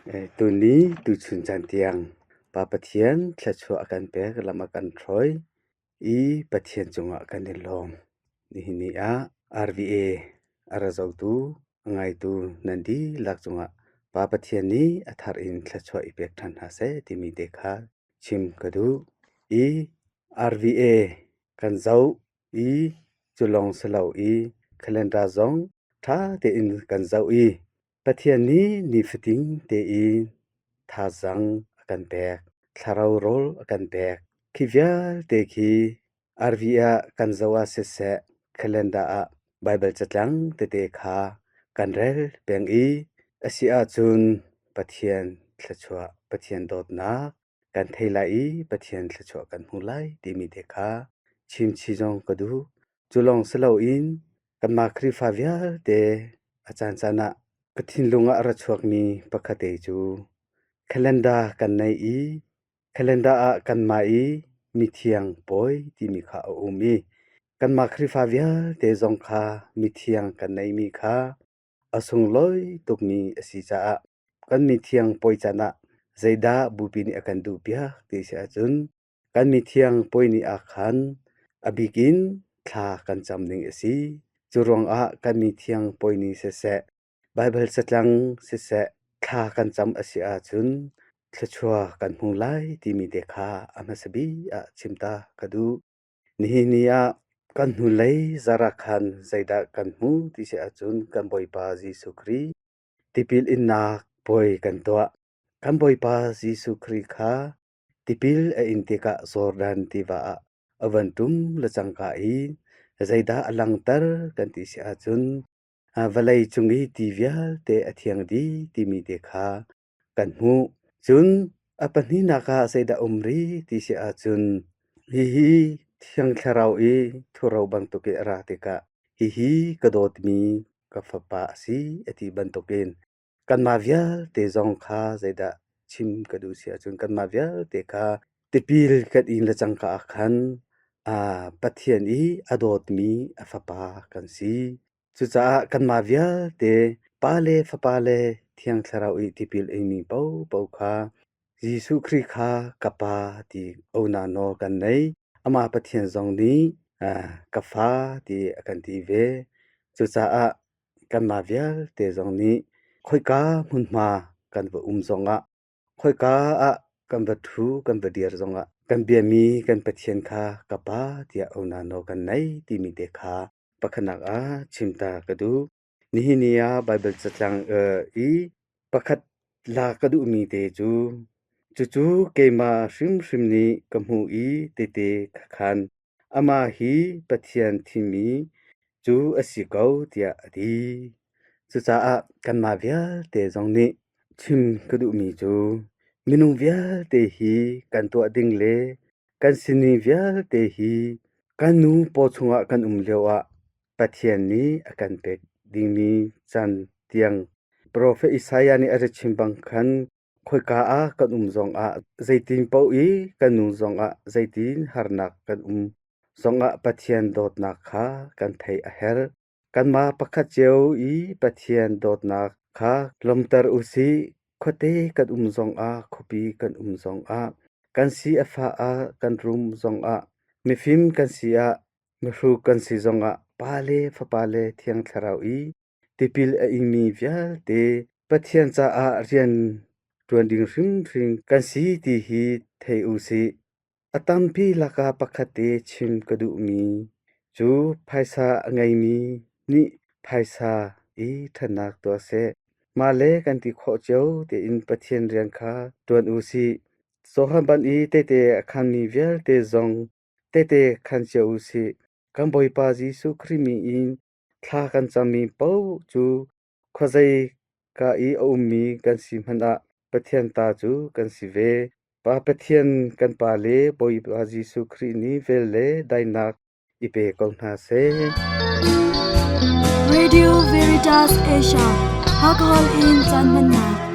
Tuni tuchun caan tiang Pa Pathian thluachuah a kan pek, lam a kan hruai i Pathian cungah kan i lawm. Nihin ni ah RVA a ra zotu, a ngaitu nan dihlak cungah Pa Pathian nih a thar in thluachuah i pek ṭhan hna seh timi te kha chim ka duh. I RVA kan zoh i cu lawng si lo i calendar zong ṭha tein kan zoh i Pathian nih nifatin tein thazaang a kan pek, thlarau rawl a kan pek. Khi vialte khi RV ah kan zoh ah siseh, calendar ah Baibal catlang tete kha kan rel peng i a si ahcun Pathian thluachuah, Pathian dawtnak kan thei lai i Pathian thluachuah kan hmu lai timi te kha chimchih zong ka duh. Cu lawng si loin kanmah Khrihfa vialte a caancaan ah ka thinlung ah a ra chuakmi pakhat te cu calendar kan nei i calendar ah kanmah i mithiang pawi timi kha a um i kanmah Khrihfa vialte zong kha mithiang kan neimi kha a sunglawi tukmi a si caah kan mithiang puai caan ah zeidah Bupi nih a kan duhpiak ti si ahcun kan mithiang puai ni ah khan a bik in thla kan cam ding a si. Cu ruangah kan mithiang puai ni siseh, Baibal catlang siseh, thla kan cam a si ahcun thluachuah kan hmu lai timi te kha a hmasa bik ah chim ta ka duh. Nihin ni ah kan hnulei zarh ah khan zeidah kan hmuh ti si ahcun kan Bawipa Jesuh Khrih tipil innak puai kan tuah. Kan Bawipa Jesuh Khrih kha tipil a in tikah Jordan tiva ah a van ṭum le cangka i zeidah a langhter kan ti si ahcun vawlei cung i ti vialte a thiang dih timi te kha kan hmuh. Cun a pahnihnak ah zeidah um rih ti si ahcun hihi Thiang Thlarau i thuro bantuk i a ra tikah hihi ka dawtmi ka fapa a si a ti bantukin kanmah vialte zong kha zeidah chim ka duh si ahcun kanmah vialte kha tipil kan in le cangka ah khan Pathian i a dawtmi a fapa kan si. Cucaah kanmah vialte Pa le Fapa le Thiang Thlarau i tipil a inmi paohpaoh kha Jesuh Khrih kha ka Pa ti auhnak nawl kan nei. Amah Pathian zong nih ka fa ti a kan ti ve. Cucaah kanmah vialte zong nih khoika hmunhma kan va um zongah Khoika ah kan va ṭhu, kan va dir zongah kan biami kan Pathian kha ka Pa tiah auhnak nawl kan nei timi te kha pakhatnak ah chim ta ka duh. Nihin ni ah Baibal catlang i pakhat lak ka duhmi te cu cucu keimah hrimhrim nih ka hmuh i tehte ka khan. Amah hi Pathian thimmi cu a si ko tiah a ti. Cucaah kanmah vialte zong nih chim ka duhmi cu minung vialte hi kan tuah ding le kan sining vialte hi kan nu paw chungah kan um lioah Pathian nih a kan pek dingmi caan tiang Profet Isaiah nih a rak chim bang khan Khoika ah kan um zongah zeitin paoh i kan nun zongah zeitin harnak kan um zongah Pathian dawtnak kha kan theih a herh. Kanmah pakhat cio i Pathian dawtnak kha lawmter u sih. Khuate kan um zongah, khuapi kan um zongah, kan si a fah ah, kan rum zongah, mifim kan si ah, mihruk kan si zongah Pa le Fapa le Thiang Thlarau i Tipil a ingmi vialte Pathian caah rian ṭuan ding hrimhrim kan si ti hi thei u sih. A tampi lakah pakhat te chim ka duhmi cu phaisa a ngeimi nih phaisa i ṭhatnak tuah seh. Mah le kan ti khawh cio tein Pathian rian kha ṭuan u sih. Johan ban i tehte a khanmi vialte zong tehte khan cio u sih. Kan Bawipa Jesuh Khrih min in Thla kan cammi paoh cu khuazei ka i a ummi kan si hmanh ah Pathian ta cu kan si ve. Pa Pathian kan Pa le Bawipa Jesuh Khrih nih vel le daihnak i pe ko hna seh. Radio Veritas Asia, Hakahol in caan hmannak.